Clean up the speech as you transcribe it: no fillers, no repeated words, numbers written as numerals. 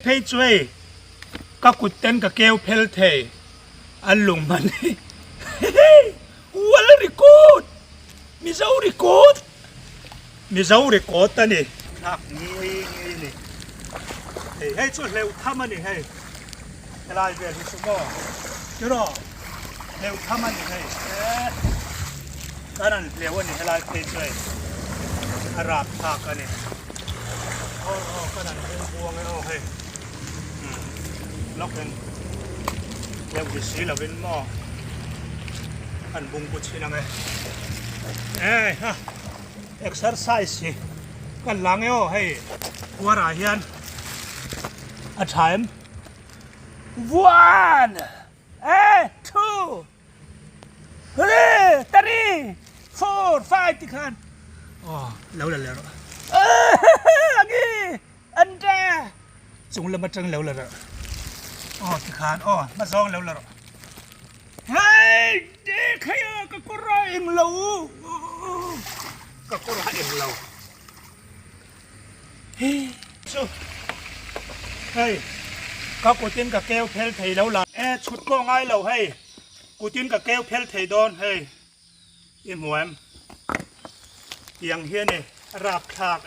Phei chu hei ka kut ten ka keu phel thei an lung hman hi World record Mizo record Mizo record a ni. Thlak ngei ngei a ni. Hei hei chu hleuh tham a ni hei helai vel hi chu maw tiraw hleuh tham a ni hei kan han hleuh a ni helai phei chu hei a rap thlak a ni. Aw aw kan han hung buang e aw hei umm lawk in deuh ni si lovin maw kan bung pu chhin ang e eh ha exercise hi kan lang e aw hei khuarah hian a tha em one eh two. Three, three, four, five ti khan aw lo la leh rawh angi an ta chung lam atang lo la rawh aw ti khan aw hma zawng lo la rawh hei de khai a ka kawr a eng lo ka kawr a eng lo Chu hei ka kutin ka keu phel thei lo la. E chhut pawh ngai lo hei kutin ka keu phel thei dawn hei i hmu em tiang hian i rapthlak.